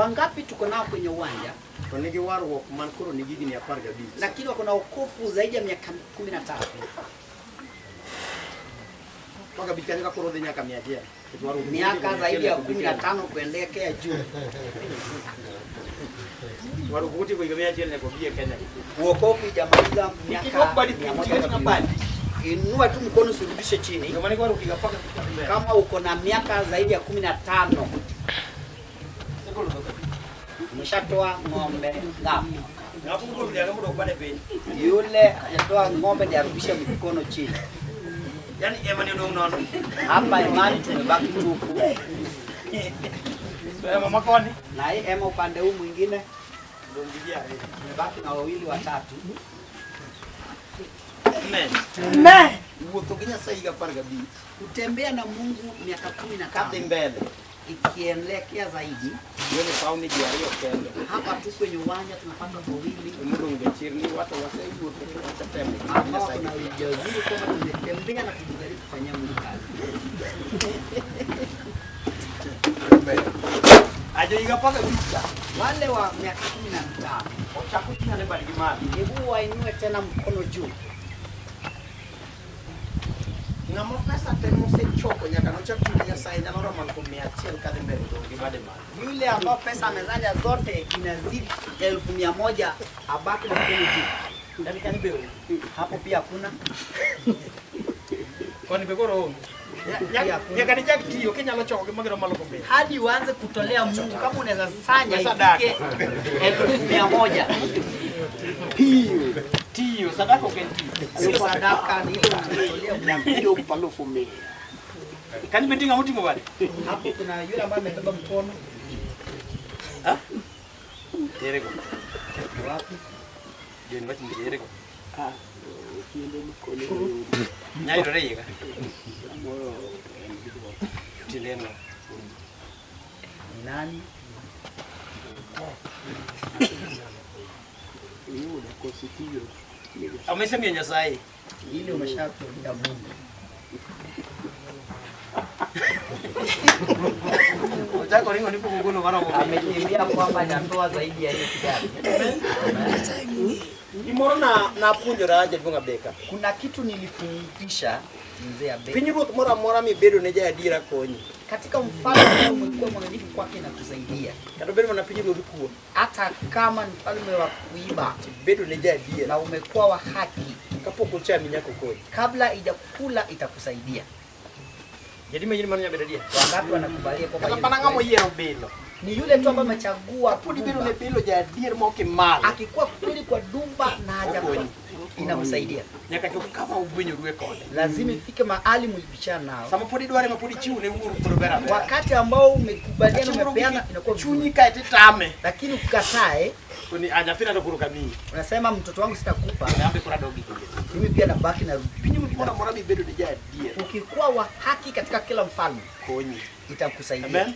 Wangapi tuko nao kwenye uwanja to nigi warruok man koro nigi higni 15 lakini wako na wokovu zaidi ya miaka 15? 15 kanyo ka koro dhi nyaka 100. Nikech warruok Miaka zaidi ya 15 1 kuelekea juu. Warruok otieko higa 100 nyaka obi e Kenya. Wokovu ijamaliza miaka Inuo badi mia piny, moja ting'o badi. Inua tu mkono usirudishe chini. Joma nigi warruok higa 15 dhi mbele. Kama uko na miaka zaidi ya 15 Segolo dhok adi? umeshatoa ng'ombe ngapi? Ng'ato ogolo dhiang' mondo ok bade piny. Yule hajatoa ng'ombe ndiye arudishe mkono chini. Yaani ema ni odong' nono. Hapa imani tumebaki tupu, To ema makoni na hii ema upande huu mwingine odong' gi ji ariyo. tumebaki na wawili watatu. Amen. Wuotho gi Nyasaye higa 15 Kutembea na Mungu miaka kumi na kadhi tano mbele. ikielekea zaidi, Yone paw ni ji ariyo kende. hapa tu kwenye uwanja tunapata wawili Emodong' jachir ni wato wasewuotho to wasetemo gi ambao Nyasaye. kuna ujasiri kwamba tumetembea na tumejaribu kufanyia Mungu kazi. Ajo higa 15 ka Wale wa miaka 15 ochako ting'ane badgi malo. hebu wainue tena mkono juu. Ng'ama pesa te mosechoko nyaka nochak tiyo ne Nyasaye nyalo romo alufu 100 kadhi mbele odong' gi bade malo. Yule ambao pesa amezanya zote inazidi 100,000 abaki na mkono juu. Yaani kanyo be onge. Hapo pia hakuna. Koni be koro onge. Nyaka nichak tiyo kinyalo choko gi magiromo alufu mia. Hadi uanze kutolea Mungu kama unaweza sanya Pesa ifike 100,000. Tiyo, sadaka ok en tiyo. Sio sadaka, ni ile unatolea Mungu. Kanyo be nitie ng'ama oting'o bade? Hapo kuna yule ambaye amebeba mkono. Erego. Wapi? Joni wach ni erego. Nyayudore iye ka. Tiende en ng'a? Ni nani? Amesemiyo Nyasaye. Ile umeshatolea Mungu. Ochako ringo ni pok ogolo maromo mia. Amekimbia kwamba hajatoa zaidi ya hiyo kiasi. Gimoro na napuonjora jaduong' Abeka. Kuna kitu nilifundisha mzee Abeka. Pinyruoth moro amora mibedo ne jaadiera konyi. Katika mfalme ambao umekuwa mwaminifu kwake na kusaidia, Kata obedo mana pinyruodh kuo, hata kama ni mfalme wa kuiba tibedo ne jaadiera. na umekuwa wa haki, Kapok ochami nyaka okonyi. kabla ijakukula itakusaidia. Jadi manyien mano nyabedo adier. Wangapi wanakubalia kwamba Kata hiyo ni mana ng'ama kweli? oyiero bilo. Ni yule tu ambaye amechagua Kapod ibedo ne dumba. bilo jaadier mok imalo. Akikuwa kweli kwa dumba na hajakuwa, Okonyi. inakusaidia. Nyaka chop kama ugwenyoru e kode. Lazima ifike mahali mlibishana nao, Sama pod idware ma pod ichiwo ne wuoru koro ber abera. wakati ambao umekubaliana, Chieng' moro umepeana, inakuwa chunyi vizuri, kae titame. lakini ukatae, Koni a nyathina to koro kamiyi. unasema mtoto wangu sitakupa Ambe koro adog gi kinde. mimi, pia nabaki na Pinyruoth moro amora mibedo ne jaadier Ukikuwa wa haki katika kila mfalme konyi. itakusaidia. Amen.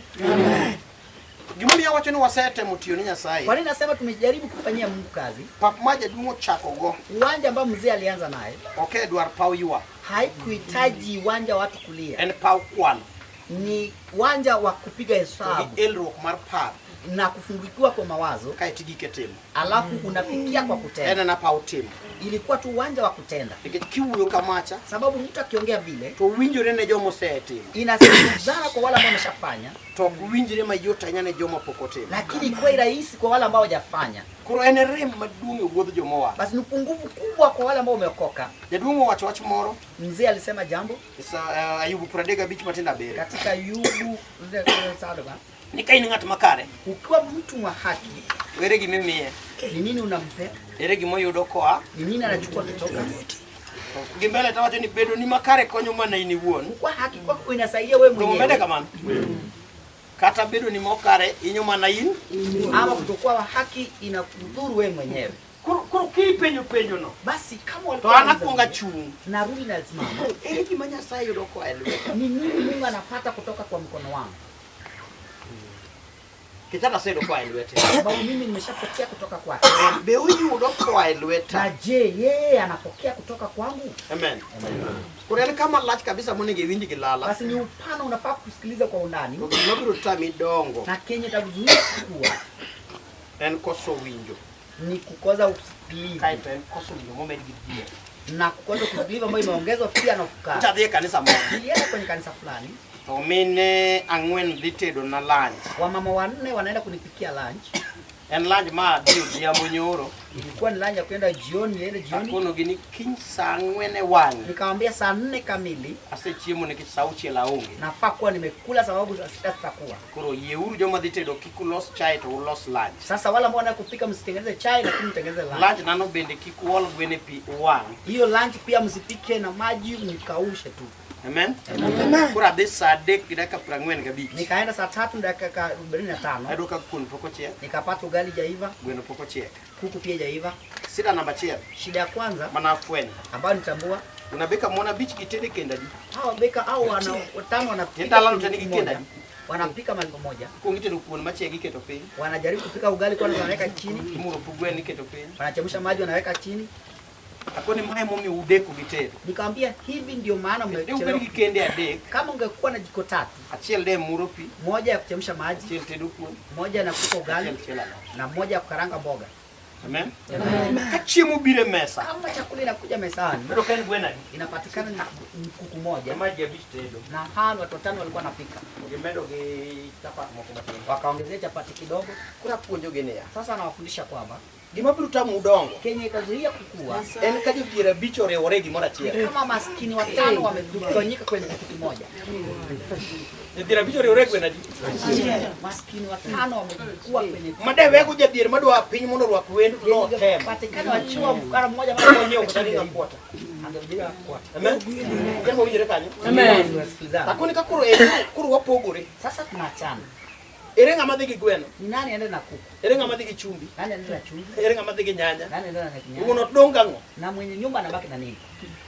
Gimomiyo awacho ni wasetemo tiyo ne Nyasaye. Kwa nini nasema tumejaribu kufanyia Mungu kazi? Pap ma jaduong' ochakogo Uwanja ambao mzee alianza naye ok e dwar paw ywak. haikuhitaji uwanja wa watu kulia, En paw kwano ni uwanja wa kupiga to hesabu gi elruok mar paro na kufungukiwa kwa mawazo, kae tigike timo. alafu unafikia kwa En kutenda. ena paw timo. Ilikuwa tu uwanja wa kutenda, Nikech kiwuoyo kamacha sababu mtu akiongea vile to winjore ne joma osetimo inasikilizana kwa wale ambao wameshafanya, to ok winjre mayot ahinya ne joma pok otimo. lakini ikuwa rahisi kwa wale ambao hawajafanya. Koro en rem maduong' e wuodh joma owar. Basi ni upungufu kubwa kwa wale ambao wameokoka. Jaduong' owacho wach moro Mzee alisema jambo e Ayubu 35 matindo abiriyo katika Ayubu ni ka in ng'at makare ukiwa mtu wa haki, ere gima imiye, ni nini unampea? ere gima oyudo koa Ni nini anachukua kutoka? gi mbele tawacho ni bedo ni makare konyo mana in iwuon. Kwa haki kwako inasaidia wewe Dongo mede mwenyewe, kamano. Kata bedo ni mokare inyo mana in. ama kutokuwa wa haki inakudhuru wewe mwenyewe. Koro kipenjo penjo no Basi kama to walikuwa an akwongo wanauliza, achung'. narudi nasimama, Ere gima Nyasaye yudo koa e lweta? ni nini Mungu anapata kutoka kwa mkono wangu? Nikech aseyudo koa e lwete. Sababu mimi nimeshapokea kutoka kwake. Be uyudo koa e Na lweta. je, yeye anapokea kutoka kwangu? Amen. Koro en kama lach kabisa monego iwinj gi lala. Basi ni upana, unafaa kusikiliza kwa undani, To gima biro tami dongo na kenye itakuzuia kukua en koso winjo. ni kukosa usikilivu Kaeto en koso winjo momed gi dhier. na kukosa kusikilivu ambayo imeongezwa pia na ufukara. Nyocha adhi e kanisa moro. Nilienda kwenye kanisa fulani, To mine ang'wen dhi tedo na lunch. wamama wanne wanaenda kunipikia lunch. En lunch ma adhi odhiambo nyoro. Ilikuwa ni lunch ya kwenda jioni, niende jioni. Akonogi ni kiny saa ang'wen e wang'e. Nikamwambia saa 4 kamili Asechiemo nikech saa auchiel aonge. nafaa kuwa nimekula, sababu saa 6 sitakuwa. Koro yieuru joma dhi tedo kik ulos chae to ulos lunch. Sasa wale ambao wanaenda kupika msitengeneze chai, lakini mtengeneze lunch. Lunch nano bende kik uol gwen e pi uwang'. Hiyo lunch pia msipike na maji, mkaushe tu. Amen? Koro adhi saa 3:45. Nikaenda saa 3:45 Ayudo ka kuon pok ochiek, nikapata ugali jaiva, gweno pok ochiek. kuku pia jaiva. Sida namba achiel Shida ya kwanza mana afwenyo. ambayo nitambua, Unabeka mon abich gi tedo e kendo adi? hawa beka hao wana watano wanapika Ndalano kitu to nigi kimoja. kendo adi? Wanapika maliko moja, Kuong itedo kuon machiek iketo piny, wanajaribu kupika ugali kwanza, wanaweka chini, imuro pu gweno iketo piny. wanachemsha maji wanaweka chini. Akoni mae momiyo udeko gi tedo. Nikamwambia hivi ndio maana De ubed mmechelewa. gi kende adek, Kama ungekuwa na jiko tatu, achiel de muro pi, moja ya kuchemsha maji, achiel tedo kuon, moja ya kupika ugali achiel chielo alot. na moja ya kukaranga mboga. Amen? Ka chiemo biro e mesa, Kama chakula inakuja mezani, bedo ka en gweno adi? inapatikana ni kuku moja, Ema ji abich tedo. na hawa watu watano walikuwa wanapika, Gimedo gi chapat moko matin. wakaongezea chapati kidogo. Koro apuonjogi niya, Sasa anawafundisha kwamba gima biro tamou dongo kenye itazuia kukua en ka jodhier abich oriwore e gimoro achiel. kama maskini watano wamekusanyika kwenye kitu kimoja. Jodhier abich oriwore e gweno adi? Maskini watano wamekuwa kwenye Made wego jadhier madwa piny mondo orwak wendo to notem. patikana wachiwa mkara mmoja Onyiewo kata ring akwota. angemjia kwata. Amen? Jal mawinjore kanyo? Amen. Tunasikilizana. Akoni ka koro en koro wapogore. Sasa tunaachana. Ere ng'ama dhi gi gweno? Ni nani aende na kuku? Ere ng'ama dhi gi chumbi? Nani aende na chumvi? Ere ng'ama dhi gi nyanya? Nani aende na Wuon nyanya? ot dong' gang'o? Na mwenye nyumba anabaki na nini?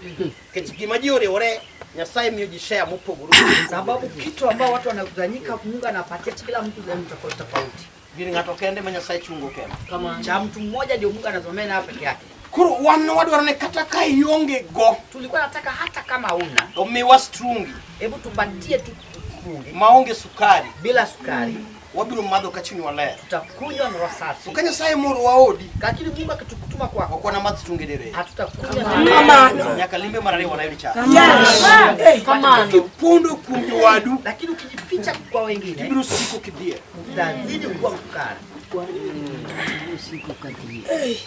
Nikech gima ji oriwore, Nyasaye miyo ji share mopogore. Sababu kitu ambao watu wanakusanyika, Mungu anapatia kila mtu sehemu tofauti tofauti. Gir ng'ato kende ma Nyasaye chungo kende. Cha mtu mmoja ndio Mungu anasomea nayo peke yake. Koro wan wadwaro ni kata ka ionge go, Tulikuwa nataka hata kama una, to miwa strungi hebu tupatie tu funge maonge sukari, bila sukari, wabiro madho ka chunywa ler. tutakunywa na roho To safi. ka Nyasaye morowa odi, Lakini Mungu akitukutuma kwako, ok wanamadh strungi diriyo. hatutakunywa na Nyaka limbe mar ariyo wanayud chak. Kamano. Kipondo kuom jowadu, lakini ukijificha kwa wengine ibiro siko kidhier. utazidi kuwa mfukara.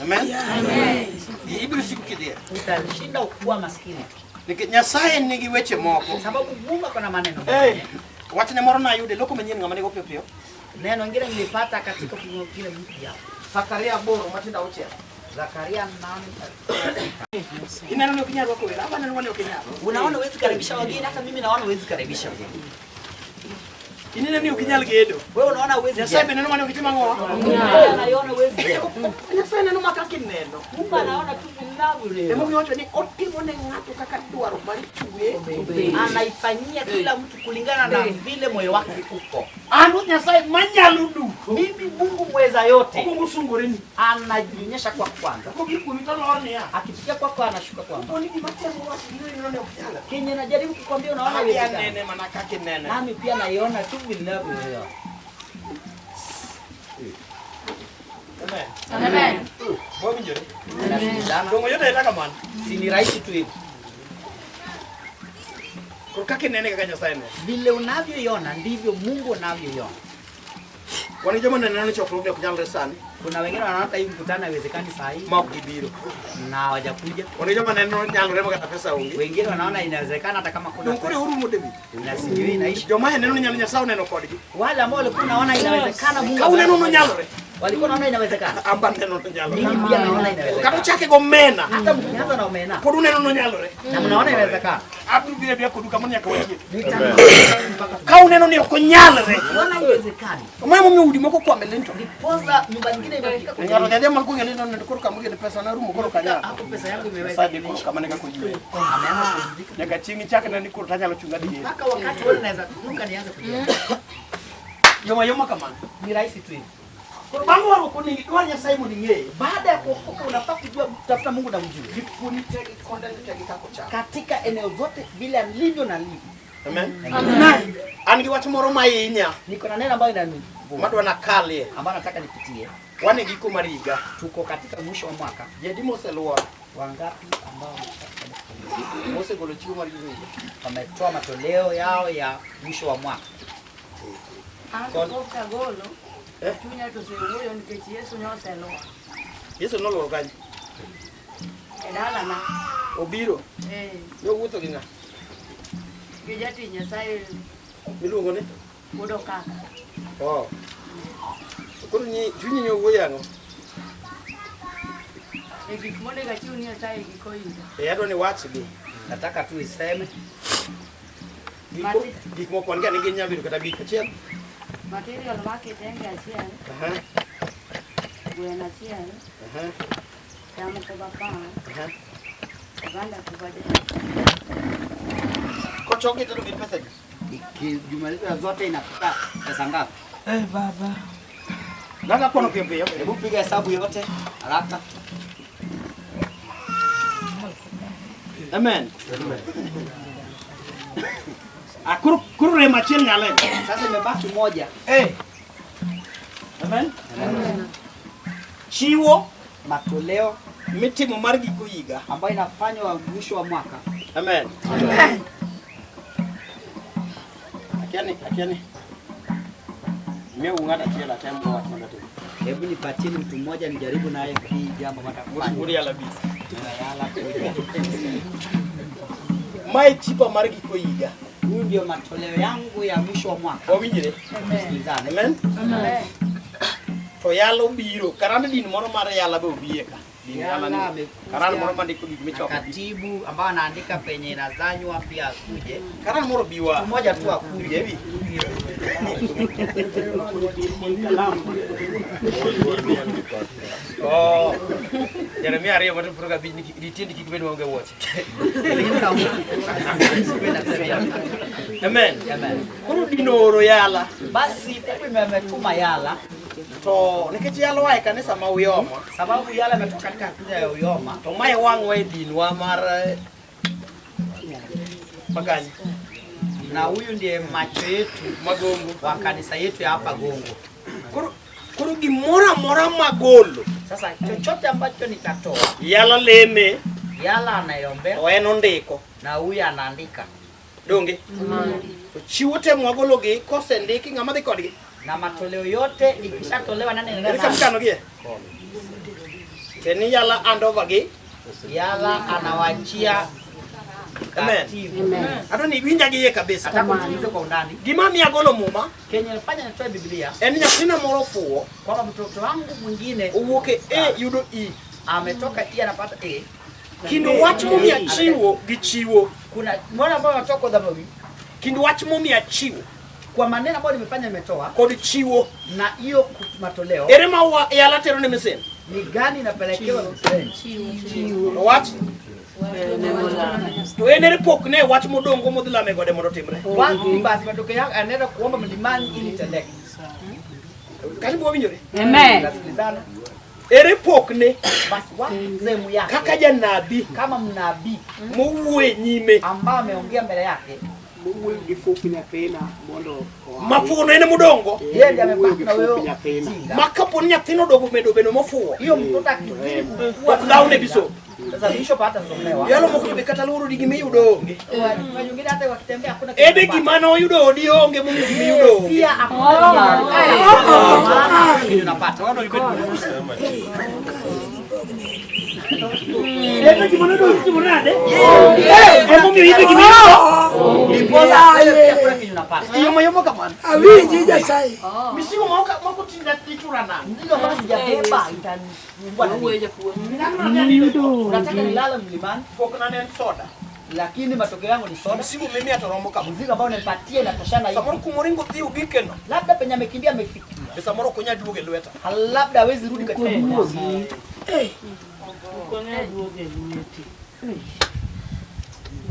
Amen? Ibiro siko kidhier. Utashinda kuwa maskini, Nikech Nyasaye nigi weche moko. sababu Mungu ako na maneno Eh, mengine. wachne moro nayudo e loko manyien ng'ama nigo piyo piyo. Neno ingine nilipata katika ufunuo mwingine mpya, Zakaria 8:6. Zakaria 8. Ineno ni ok inyal rwako welo, aba aneno ni ok inyal. Unaona huwezi karibisha wageni, hata mimi naona huwezi karibisha wageni. Ineno ni ok inyal gedo. Wewe unaona huwezi Nyasaye jenga. be neno mane ok itim ang'o? Wewe anaiona huwezi jenga. Nyasaye neno ma kaka ineno. Mungu anaona tu vinavyo. Emomiyo owacho ni otimo ne ng'ato kaka dwaro mar chunye. Anaifanyia kila mtu kulingana na vile moyo wake uko. An Ruoth Nyasaye manyalo duto. Mimi Mungu mweza yote Okwongo osungoreni. anajionyesha kwa kwanza, Kogik kuomi to olor niya. akifikia kwako anashuka kwamba Kapo ni gima temo wacho ineno ni ok nyalre. kenye najaribu kukwambia unaona Abi haiwezekani. anene mana kaka inene. Nami pia naiona tu vinavyo. Amen. Amen. Wawinjore? Tunasikilizana. Dongo yot ayota kamano. Si ni rahisi tu hivi. Koro kaka inene kaka Nyasaye neno. Vile unavyoiona ndivyo Mungu anavyoiona. Wan gi joma neno ni chokruogni ok nyalre sani Kuna wengine wanaona hata hii mkutano haiwezekani saa hii ma ok gibiro. na hawajakuja. Wan gi joma neno nyalore ma kata pesa onge. Wengine wanaona inawezekana hata kama kuna Dong koro pesa. orumo David. Na sijui inaishi. Joma neno ni nyalo Nyasaye oneno kodgi. Wale ambao walikuwa naona inawezekana Mungu Ka uneno nonyalore. walikuwa naona inawezekana. Amba neno nonyalore. Mimi pia naona Kata inawezekana. uchake gomena. Hata mkianza na omena Pod uneno nonyalore. na mnaona inawezekana. Abiro biro abira kodu kama nyaka watieki. Nitakuwa mpaka Ka uneno ni ok onyalre. Unaona haiwezekani. Omaye momiyo udi moko kwame Linton. Ndiposa nyumba nyingine imefika kwenye Ng'ato dhi adhiya mana kuong'e Linton to koro kama pesa na rumo koro kanyal. hapo pesa yangu imeweza. Nyasaye koro kama ne kaka oywe. Ameanza kupumzika. Nyaka chieng' ichak neno ni koro tanyalo chung' adhi. Mpaka wakati wewe unaweza kunuka nianze kujenga. Yoma yoma kamano. Ni rahisi tu hivi. Koro bang' warruok onego idwar Nyasaye mondo ing'eye. Baada ya kuokoka unafaa kujua, tafuta Mungu na mjue Gi puoni te gi konde te gi kaka ochalo. katika eneo zote vile alivyo na alivyo. Amen. Amen. An gi wach moro ma hinya Niko na neno ambayo inani madwa nakalie. ambayo nataka nipitie. Wan e giko mar higa. Tuko katika mwisho wa mwaka. Ji adi moseluor Wangapi ambao mosegolo chiwo mar giko higa? wametoa matoleo yao ya mwisho wa mwaka? An pok agolo, Eh? chunya to osewuoyo nikech Yesu ne oseluor Yesu noluoro kanye? e dalana. Obiro. Eh, Ne owuotho gi ng'a? gi jatich Nyasaye Miluongo ni? wuod Okaka. Oh. Koro nyi chunyi ne owuoyo ang'o? E gik monego achiw ni Nyasaye e giko higa. Eh, adwa ni iwachgi. Nataka tu iseme Gik Mati- gik moko wan ga ni ginyalo bedo kata abich achiel. Material mar kitenge achiel, Aha, gweno achiel, aha, cham kub apar, aha. oganda kub adek. Kochokgi to gin pesa adi? ikijumlisha zote inafika pesa ngapi? Nanga kono piyo piyo. Hebu piga hesabu yote haraka. Amen. Ah, koro koro rem achiel nyalo e. Sasa imebaki moja. Eh. Amen. Chiwo Matoleo mitimo mar giko higa. ambayo inafanywa mwisho wa mwaka. Amen. Akiani, akiani. Miyo ng'ato achiel atem go wach mondo atim. Hebu nipatieni mtu mmoja nijaribu naye hii jambo matafanya. Wuod yala bis. Yala kuja. Mae chipa mar giko higa. Huyu ndio matoleo yangu ya mwisho wa mwaka. Wawinjre? Tusikilizane. Amen. Amen. To yalo biro. Karan din moro mar yala be obie ka. Din yala Yala ni. amekuja. Karan moro mandiko gik Na michoko. katibu ambaye anaandika penye inazanywa pia akuje. Karan moro biwa. Mtu mmoja tu akuje. Ewi. Oh. Jeremia ariyo matin puro gabich ni ritiendi kik bed maonge wuoche. Amen. Amen. Koro din ooro yala. Basi pepo imetuma Yala To nikech yala oa e kanisa ma Uyoma, sababu Yala imetoka katika kanisa ya Uyoma to mae wang'wa e dinwa mar makanye na huyu ndiye macho yetu Magongo. wa kanisa yetu ya hapa Gongo. Koro koro gimoro amora magolo Sasa chochote ambacho nitatoa yala leme Yala anaiombea to en ondiko. na huyu anaandika, Donge? To chiwo te mwagologi kosendiki ng'ama dhi kodgi? na matoleo yote ikishatolewa nani Ere anaenda kama nayo? kanogi e? Teni yala hand over gi. Yala anawachia Amen. katibu. Adwa ni iwinja gi iye kabisa. Nataka unisikilize kwa undani. Gima miyo agolo muma Kenye nilifanya nitoe Biblia en nyathina moro ofuwo kwamba mtoto wangu mwingine owuok e A yudo E. ametoka E anapata A. Kind wach momiyo achiwo gi chiwo. Kuna mwana ambao anatoka dhambi Kind wach momiyo achiwo kwa maneno ambayo nimefanya nimetoa kod chiwo. na hiyo matoleo Ere ma yala tero ne mesen? ni gani inapelekewa mseni? To wach to en ere pokne wach modongo modhi lame gode mondo otimre. Wapi basi matokeo yake anaenda kuomba mlimani ili itendeke. Karibu wawinjore. Amen. Tunasikilizana? Ere pokne Basi wapi sehemu yake kaka janabi kama mnabii mowuoyo e nyime ambaye ameongea mbele yake, Mowuoyo gi fup nyathina mondo oa. mafuwo en modongo yeye ndiye Mowuoyo amebaki gi na fup wewe nyathina. jinga. ma kapo ni nyathino odogo medo bedo mofuwo Hiyo mtoto akizidi kukua ok dhawne biso Sasa bishop hata somewa. yalo moko to be kata luoro di gimiyudo onge Wengine hata wakitembea hakuna kitu ede wanapata. gima noyudo odi onge momiyo gimiyudo onge Pia hakuna maana kitu unapata. ede gima noyudo odi timo nade emomiyo idhi gimiyudo Ndiposa wewe pia kuna kitu unapata. yomo yomo kamano Awinji Nyasaye. misigo ma ok moko tinda tichura nang'o Mzigo ambao sijabeba itanisumbua na nini? Unataka nilale mlimani pokna ne en soda lakini matokeo yangu ni soda. misigo mimiya to romo kama Mzigo ambao unipatia inatoshana hivi. samoro kumoringo dhi ogikeno Labda penye amekimbia amefikia. be samoro ok onyal duogo e lweta Labda hawezi rudi katika mkono.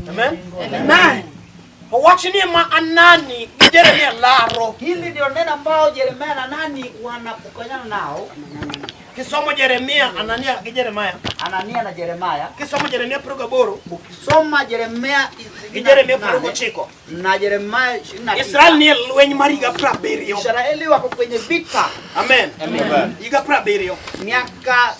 amen Amen. To wachni ma Anani gi Jeremia laro. Hili ndio neno ambao Yeremia na nani wanapokonyana nao, Kisomo Jeremia, Anania gi Jeremia. Anania na Yeremia. Kisomo Jeremia 28 Ukisoma Yeremia gi Jeremia 28 29. na Yeremia 29, Israel nie lweny mar higa 70. Israeli wako kwenye vita Amen. Higa 70. miaka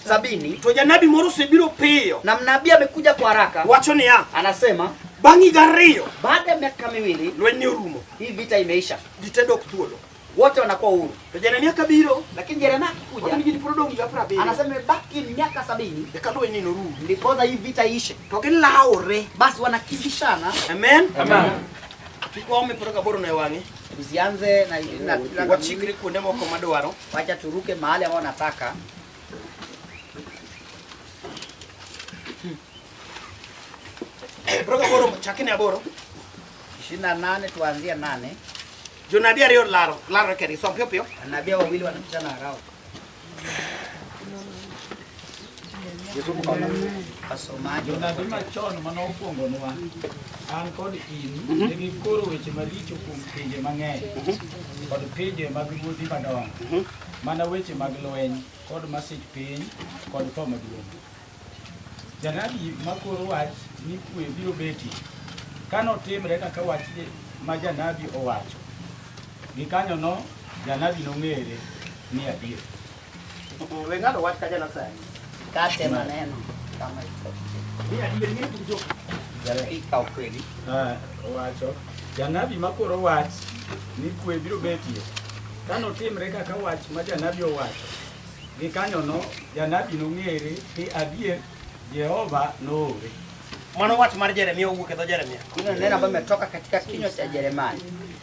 70 To janabi moro osebiro piyo. na mnabii amekuja kwa haraka, Wacho niya, anasema bang' higa 2 baada ya miaka 2 lweny ni orumo. hii vita imeisha, Ji te dok thuolo. wote wanakuwa huru. To Jeremia kabiro, Lakini Yeremia wacho akikuja ni ji pod odong' higa 70. anasema imebaki miaka 70 Eka lweny ni norum. ndiposa hii vita iishe. To gilawore. Basi wanakimbishana. Amen. Amen. Kik waome 28 e wang'e. Tusianze na Wachikre kuonde moko madwaro. wacha turuke mahali ambao nataka. 28 chakne 8. 28 tuanzie 8. Jonabi ariyo laro, laro keri, som piyo piyo. Manabii wawili wanapishana harao. Wasomaji Jonabi machon manokwongonwa, an kod in, ne gikoro weche maricho kuom pinje mang'eny kod pinje mag ruodhi madongo, mana weche mag lweny kod masich piny kod tho maduong'. Janabi makoro wach ni kwe biro betie, ka notimre kaka wach ma janabi owacho, gikanyono janabi nong'ere ni adier. We ng'ado wach ka janasaye. kate maneno kama iko. Ni adier ni bujo. Pika ukweli. Owacho, janabi makoro wach ni kwe biro betie, ka notimre kaka wach ma janabi owacho, gikanyono janabi nong'ere ni adier Jehova noore. Mano wach mar Jeremia owuok e dho Jeremia. Hilo ni neno ambalo limetoka katika kinywa cha Yeremia.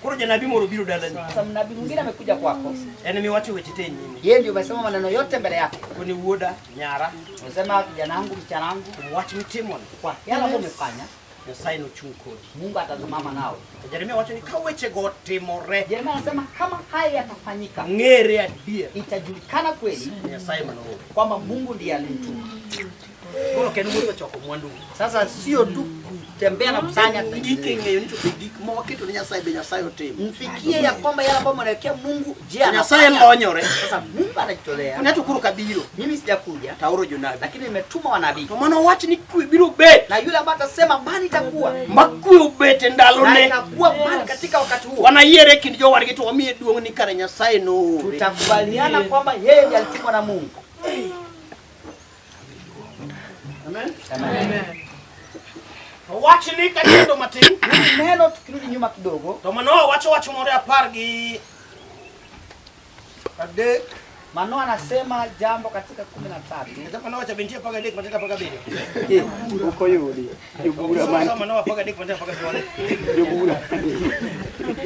Koro janabi moro biro dalani. Sasa mnabii mwingine amekuja kwako, En miwacho weche te e nyime. yeye ndio umesema maneno yote mbele yake. Koni wuoda, nyara, Umesema kijana wangu, msichana wangu, kuom wach mitimoni, kwa yale ambayo umefanya, Nyasaye nochung' kodi. Mungu atasimama nawe. To Jeremia wacho ni ka wechego otimore, Yeremia anasema kama haya yatafanyika, ng'ere adier itajulikana kweli ni Nyasaye manoore. kwamba Mungu ndiye alimtuma. Koro ok en wuotho choko mwandu. Sasa sio tu kutembea na kusanya Gik ng'eyo ni to be gik ma waketo ne Nyasaye be Nyasaye otimo. mfikie ya kwamba yale ambayo mnawekea Mungu, je, Nyasaye anafanya? lonyore. Sasa Mungu anajitolea. Kone to koro kabiro, Mimi sijakuja, taoro jonabi. lakini nimetuma wanabii, To mano wach ni kwe biro bet, na yule ambaye atasema amani itakuwa ma kwe obet e na ndalone. itakuwa amani katika wakati huo, Wanayiere e kind jowadgi to wamiye duong' ni kare Nyasaye noore. tutakubaliana kwamba yeye ndiye alitumwa na Mungu. Amen. Amen. To wach ni kachendo matin, Hili neno tukirudi nyuma kidogo, to Manoa wacho wach moro e 13. Manoa anasema jambo katika 13 Manoa cha binti 13 matendo 17. Ok oyudi. Jobura Soma man soma Manoa 13 matendo 17. jobura.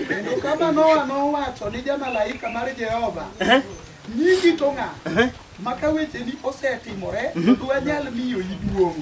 Kendo ka Manoa nowacho ni jamalaika mar Jehova, nyingi to ng'a ma ka wecheni osetimore to dwanyal miyoi duong'.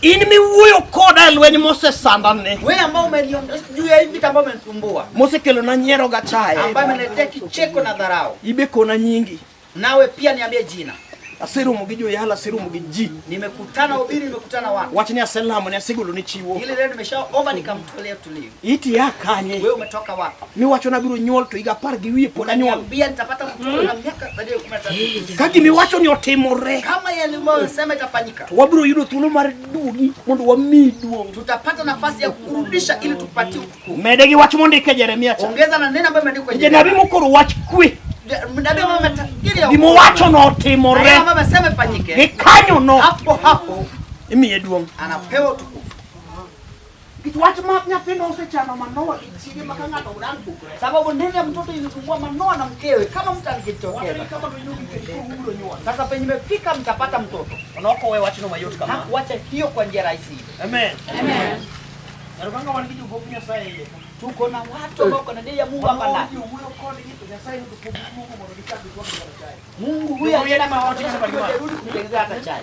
In miwuoyo koda e lweny mosesandane, wewe ambao umeniondoa juu ya hivi vita ambao umenisumbua, mosekelona nyiero gachaya, ambayo imeniletea kicheko na dharau, ibe kona nyingi. nawe pia niambie jina. Aseromo gi joyalo, aseromo gi ji. Nimekutana ubiri, nimekutana watu, Wach ni aselamo ni asegolo ni chiwo. ile leo nimeshaomba nikamtolea utulivu. Iti ya kanye? Wewe umetoka wapi? Miwacho nabiro nyuol to higa 10 wiye pod anyuol. Ukaniambia nitapata mtoto na miaka zaidi ya 13. Ka gimiwacho ni otimore, Kama yale unayosema itafanyika, to wabiro yudo thuolo mar duogi mondo wamiyi duong'. tutapata nafasi ya kurudisha ili tupatie utukufu. Mede gi wach mondik e Jeremia cha. Ongeza na neno ambayo imeandikwa kwenye Janabi mokoro wach kwe, Nabii ambaye ametabiri ya gimowacho no Na yale otimore. ambayo amesema ifanyike, Gikanyono hapo hapo imiye duong'. anapewa utukufu. Nikech wach ma nyathino osechano Manoa gi chiege ma ka ng'ato dang' pukre. Sababu neno ya mtoto ilisumbua Manoa na mkewe, kama mtu Wacho ni angejitokeza. kama to iluongi kech koro ubiro nyuol. Sasa penye imefika, mtapata mtoto. To nokowe wachno mayot kama. Hakuacha hiyo kwa njia rahisi hivi. Amen. Kendo wan gi jogop Nyasaye iye ka. Tuko na watu ambao kuna dei ya Mungu hapa ndani. Jowuoyo kodgi to Nyasaye noto pok giduogo mondo gichak gitwak gimoro chai. Mungu huyu alienda kurudi kumtengenezea hata chai.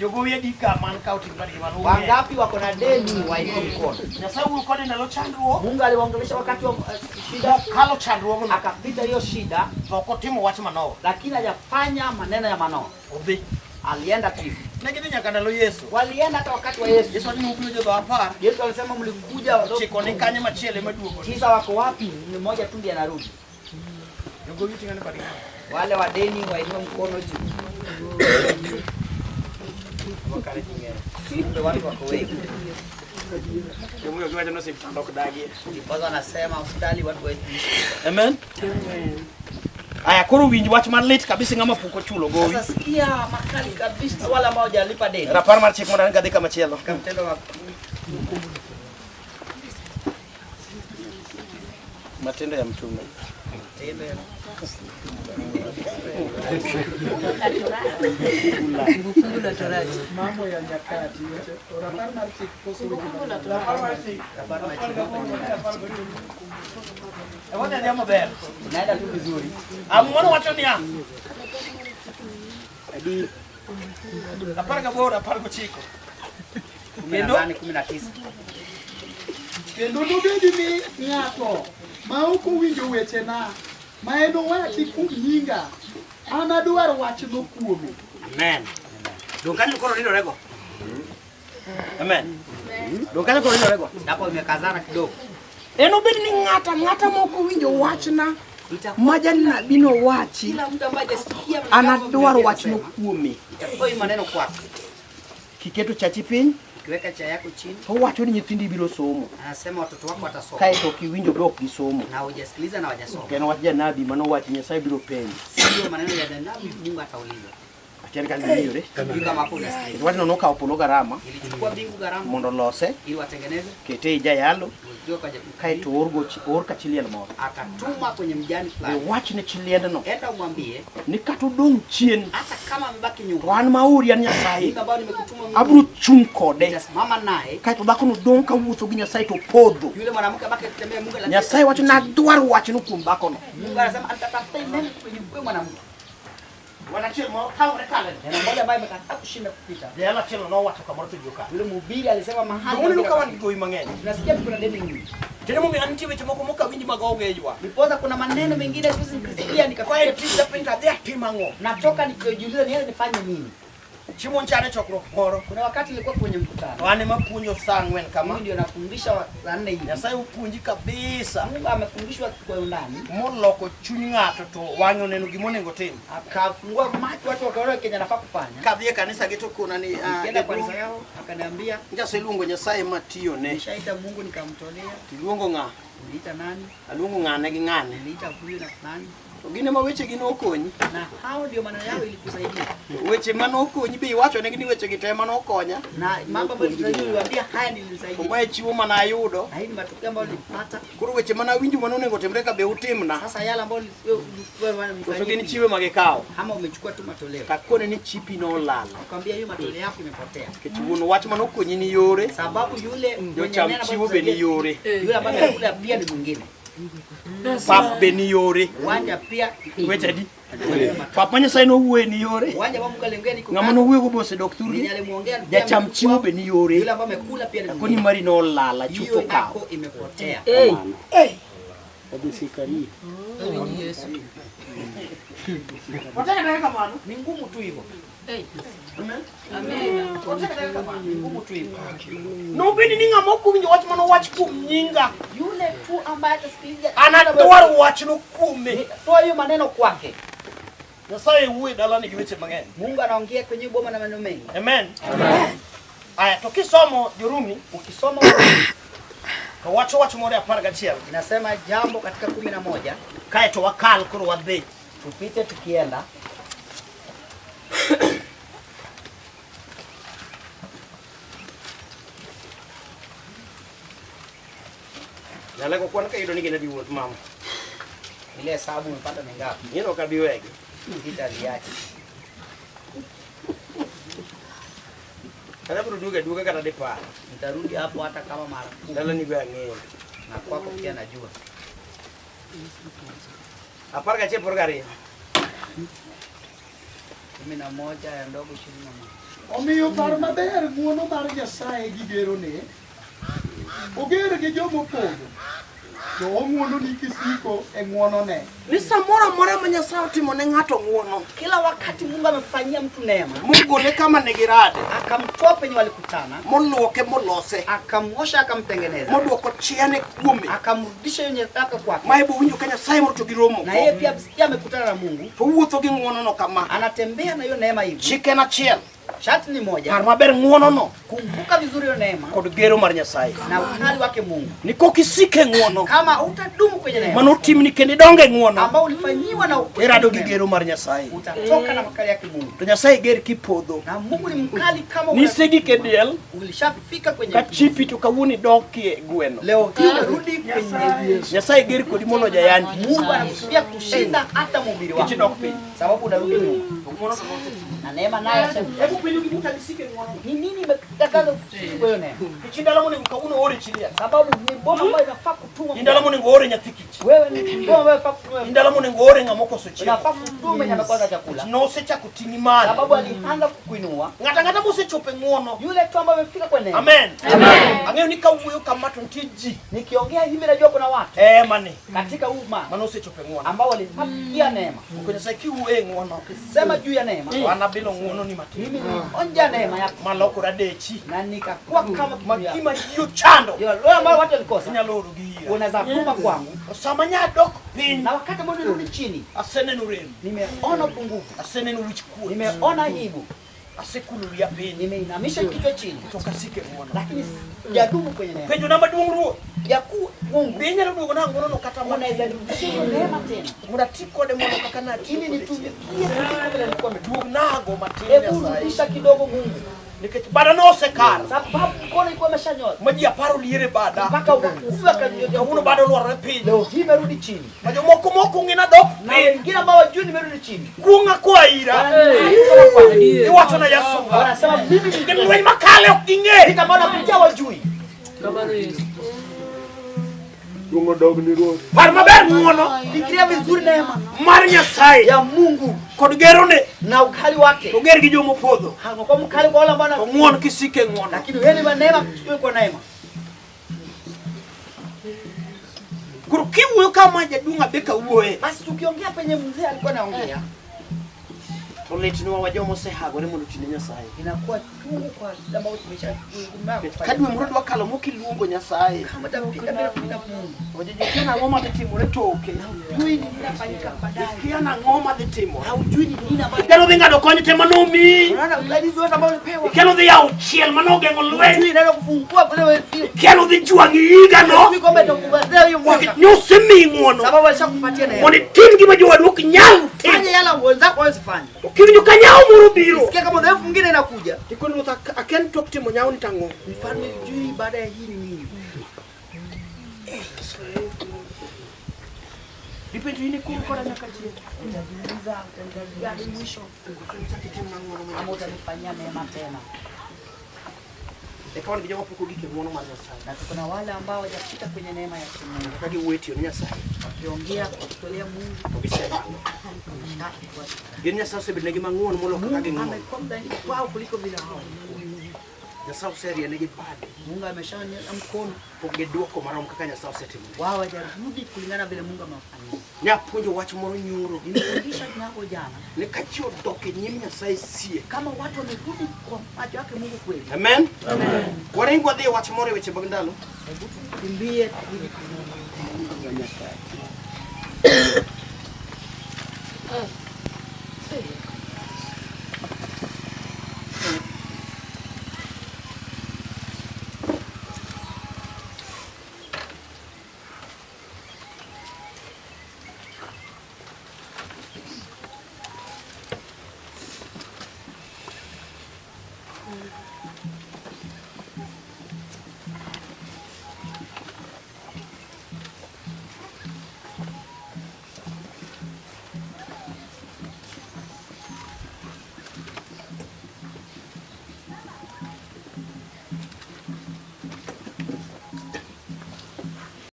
Jogowi adi ka man ka oting'o badgi malo ung'eyo. Wangapi wako na deni wainue mkono? Nyasaye wuoyo kode ndalo chandruok, Mungu aliwaongelesha wakati wa shida, kalo chandruogno akapita hiyo shida, to ok otimo wach Manoa. lakini hajafanya maneno ya Manoa. Odhi. Alienda tu hivi. Ne gidhi nyaka ndalo Yesu. Walienda hata wakati wa Yesu. Yesu wacho ni ubiro jodho apar. Yesu alisema mlikuja watoto Chiko ni kanye machielo ema duogo. tisa wako wapi? Ni mmoja tu ndiye anarudi. Jogowi ting'ane badgi. Wale wa deni wainue mkono juu. Wakare ji ng'eny. Kumbe watu wako wengi. Jomoyo giwacho ni osiptal ok dagie. Ndiposa anasema hospitali watu wengi. Amen. Aya, koro winj wach malit kabisa ng'ama pok ochulo gowi. Sasa sikia makali kabisa wale ambao hawajalipa deni. Rapar mar chik mondo an gadhi kamachielo. Katika mtendo wa Matendo ya Mtume. tendo ya Mambo ya nyakati. Rapar mar chik koso weche mag- Rapar mar chik. Rapar mar chik. Wadhi adhiya maber. Tunaenda tu vizuri. Mano wacho niya. 18, 19. 18, 19. Kendo nobedi ni ng'ato ma ok owinjo wechena ma en owachi kuom nyinga, anadwar wachno kuome. Amen. Dong kanyo koro nindorego. Amen. Dong kanyo koro nindorego. Hapo imekazana kidogo. En obed ni ng'ata ng'ata mok owinjo wachna Itakuwa ma janabi nowachi kila mtu ambaye hajasikia maneno anadwar yangu wachno nasema, kuome. itakuwa hii maneno kwako. Kiketo chachi piny Ukiweka chai yako chini, to owacho ni nyithindi biro somo. anasema watoto wako watasoma. Kaeto ok iwinjo be ok gisomo. Na hujasikiliza na hawajasoma. Ok en wach janabi manowachi Nyasaye biro penjo. Sio maneno ya nabii, Mungu atauliza. Achiel kanyo winjore. Sijui kama hapo unasikia. Nikech wachno nokawo polo garama Ilichukua mbingu gharama mondo olose, ili watengeneze, kete ei jayalo, ujue kwa kaeto oorgo oor ka chi liel moro. akatuma kwenye mjani Be fulani. wach ne chi liendno Enda umwambie ni kata odong' chien hata kama amebaki to nyuma, an maori an Nyasaye mimi ambayo nimekutuma mimi abiro chung' kode. nitasimama naye. Kaeto dhakono dong' kawuotho gi Nyasaye to podho. Yule mwanamke abaki akitembea Mungu, lakini Nyasaye wacho nadwar wachno kuom dhakono. Mungu anasema atatafuta neno kwenye huyo mwanamke. Wach achiel ma otamore kaleno. Neno moja ambayo imekataa kushinda kupita. Jayalo achiel nowacho kamoro to ji okalo. Yule mhubiri alisema mahali Donge uneno ka wan gi gowi mang'eny? tunasikia kuna deni nyingi. Tena momiyo an nitie weche moko mokawinj mag onge ywak. Ndiposa kuna maneno mengine siwezi nikisikia Ka nikafikiria en tich japiny to adhi atim ang'o? natoka nikijiuliza niende nifanye nini. Chiemo nchane chokruok moro. Kuna wakati nilikuwa kwenye mkutano, To an ema puonjo saa ang'wen kama. mimi ndio nafundisha saa nne hivi. Nyasaye opuonji kabisa Mungu amefundishwa kwa undani, moloko chuny ng'ato to wang'e oneno gimonego tim. akafungua macho watu wakaona kenye anafaa kufanya. Kadhi e kanisa gi to kona ni ah, Nikienda kwa jaduong', kanisa yao akaniambia, njaseluongo Nyasaye matiyone. nishaita Mungu nikamtolea. Tiluongo ng'a? Uliita nani? Aluongo ng'ane gi ng'ane. Niliita huyu na fulani, To gin ema wechegi nokonyi. na hao ndio maneno yao ilikusaidia, Weche manokonyi be iwachonegi ni wechegi te manokonya. na mambo ambayo tuliwaambia haya To nilinisaidia, mae chiwo mana ayudo. na hii ni matokeo ambayo nilipata. Koro weche manawinjo manonego timre ka be utimna. Sasa yale ambayo Koso gin chiwe magikawo. ama umechukua tu matoleo, Kakone ni chipi nolal. akwambia hiyo matoleo yako imepotea, Nikech wuon wach manokonyi ni yore, sababu yule mwenye jocham neno chiwo be ni yore, yule ambaye amekula pia ni mwingine, pap be ni yore. uwanja pia Weche adi? Pap ma Nyasaye nowuoye ni yore, uwanja ambao Mungu aliongea niko ng'ama nowuoyogo be osedok mwenye thurgi. alimuongea pia Jacham amekuwa, chiwo be ni yore. yule ambaye amekula pia ni Koni mwingine, mari nolal hiyo achutho kawo. yako imepotea. Ni ngumu tu hivyo, ni ngumu tu hivyo. Nobedi ni ng'ama ok owinjo wach manowach kuom nyinga, Yule tu ambaye atasikiliza anadwar wachno kuome. toa hiyo maneno kwake. Nyasaye wuoyo e dalani gi weche mang'eny. Mungu anaongea kwenye boma na maneno mengi. Amen. Aya, to kisomo Jorumi, Ukisoma to wacho wach moro e 11. inasema jambo katika 11 Kaeto wakal koro wadhi. tupite tukienda Jalego kwan ka iyudo ni gin adi wuoth mama. ile hesabu umepata ni ngapi? Ing'e ok abi wegi. Sitaliacha. Kata abiro duogo aduoga kata dipar. Nitarudi hapo hata kama mara 10 Dalani be ang'eyo. na kwako pia najua. 11 22. 11 ya ndogo 21. Omiyo par maber ng'wono mar Nyasaye gi gerone, oger gi jomopodho, To ong'wononi kisiko e ng'wonone. Ni samoro amora ma Nyasaye otimo ne ng'ato ng'wono, Kila wakati Mungu amefanyia mtu neema, mogole kama ne girade, akamtoa penye walikutana, moluoke molose, akamwosha, akamtengeneza, moduoko chiane kuome, akamrudisha yenye yake kwake, ma ebo winjo ka Nyasaye moro to giromo na yeye pia pia amekutana na Mungu, to wuotho gi ng'wonono kama. anatembea na hiyo neema hivi. Chik en achiel, Sharti ni moja, par maber ng'wonono kumbuka vizuri hiyo neema kod gero mar Nyasaye. na ukali wake Mungu. Ni kok isiko e ng'wono Kama utadumu kwenye neema manotimni kendo idongo e ng'wono, ambao ulifanyiwa na irado gi gero mar Nyasaye. utatoka na makali yake Mungu. To Nyasaye ger kipodho. Na Mungu ni mkali kama Nisegik e diel, ulishafika kwenye ka chipi to kawuono idokie gweno. leo hii umerudi kwenye Nyasaye ger kodi molo jayandi. Mungu anakusudia kushinda hata mhubiri Kech wako, idok piny. sababu unarudi nyuma na neema nayo asema, Hebu penjo gi buta nisike ng'wono. ni nini imekataza kushika kwa hiyo neema? Kech ndalo monego kawuono ore chi liel. Sababu ni boma ambayo inafaa kutumwa. Ni ndalo monego ore nyathi kich. Wewe ni boma ambayo inafaa kutumwa. Ni ndalo monego ore ng'ama okoso chiemo. Inafaa kutumwa mwenye amekosa chakula, Nosechako ting'i malo. sababu alianza kukuinua. Ng'ato ang'ata mosechopo e ng'wono. Yule tu ambaye amefika kwa neema. Amen. Ang'eyo ni kawuoyo kama to nitie ji Nikiongea hivi najua kuna watu ema ni katika umma mane osechopo e ng'wono. ambao walifikia neema. Ok Nyasaye kiwuoyo e ng'wono. Sema juu ya neema, To an abilo ng'wono ni matin. mimi nilionja neema yako Malokora dechi. na nikakuwa kama Ma kitu yako. gima ji ochando. Ndio leo ambao watu walikosa, Inyalo oro gi ira. unaweza tuma kwangu, To sama nya dok piny, na wakati ambao nilirudi chini, aseneno rem. nimeona upungufu, Aseneno wich kuot. nimeona aibu, Asekulo wiya piny. nimeinamisha kichwa chini, To ok asiko e ng'wono. lakini sijadumu kwenye neema Penjo na maduong' ruoth. ya ku Mungu. Be inyalo duogo na ng'wonono kata matin? Unaweza nirudishia hiyo neema tena Mondo ati kode mondo kaka natiyo ili kode nitumikie chien. kuliko vile nilikuwa nimetumia. Duog nago matin Hebu Nyasaye. rudisha kidogo Mungu, Nikech bada nosekalo. sababu mkono ilikuwa imeshanyoka Ma ji apar oliere bada. mpaka ukakufa Kawuono bada olwarore piny. Leo hii imerudi chini, Ma jomoko mok ong'e nadok na piny. wengine ambao wajui nimerudi chini, Kuong'a koa ira. Iwacho na jasunga. wanasema mimi ni Gin lweny makale ok ging'e. vita ambao napitia wajui. Duong' odog ni Ruoth. Par maber ng'wono Fikiria vizuri neema mar Nyasaye ya Mungu kod gerone na ukali wake. to ger gi jomopodho. Hakuwa mkali kwa wale ambao To wana- ng'won kisiko e ng'wono. lakini wewe ni wa neema, wewe kwa neema. Koro kiwuoyo kama jaduong' Abeka wuoye. Basi tukiongea penye mzee alikuwa anaongea, To litnwa wa joma osehagore mondo otine Nyasaye. inakuwa chungu kwa sisi ambao tumesha Ka dwe moro dwa kalo mokiluongo Nyasaye. kama tapita bila kupita Mungu. To jojo kia nang'o madhi timore toke. Hujui ni nini nafanyika baadaye. Kia nang'o madhi timore. Haujui ni nini ambacho Kia nodhi ng'ado kony te manomi. unaona usaidizi wote ambao ulipewa. Kia nodhi yawo chiel manogeng'o lweny. Hujui nani kufungua kule Kia nodhi jwang'i higano. Hujui kwamba itakubadia hiyo mwaka. Nosemiyi ng'wono. Sababu alishakupatia neema. Mondo itim gima jowadu ok nyal Fanya timo. yale wenzako hawezi fanya. To kiwinjo ka nyawo moro biro. Sikia kama udhaifu mwingine inakuja. Tikoni ruoth akia ni tok timo nyawoni tang'o. Mfalme sijui baada ya hii ni nini. Dipenjo in ikum koda nyaka chieng'. Utajiuliza utanirudia hadi mwisho Ichak itimna ng'wono ama utanifanyia neema tena. Eka wan gi joma pok ogik e ng'wono mar Nyasaye. Na tuko na wale ambao hawajafika kwenye neema ya Mungu. Kaka giwuoyo tiyo ne Nyasaye. Wakiongea wakitolea Mungu To gisekalo. Gin Nyasaye osebedonegi mang'won moloyo kaka Mungu ging'won. amekuwa mdhaifu kwao kuliko vile hao. Nyasaye oserienegi bade. Mungu ameshanyosha mkono, Pok gidwoko marom kaka Nyasaye osetimo. wao hawajarudi kulingana vile Mungu amewafanyia. Ne apuonjo wach moro nyoro. Nilifundisha nako jana, Ni ka ji odok e nyim Nyasaye sie. kama watu wamerudi kwa macho yake Mungu kweli, Amen. Waring wadhi e wach moro e weche mag ndalo. hebu tukimbie turudi kwa Mungu.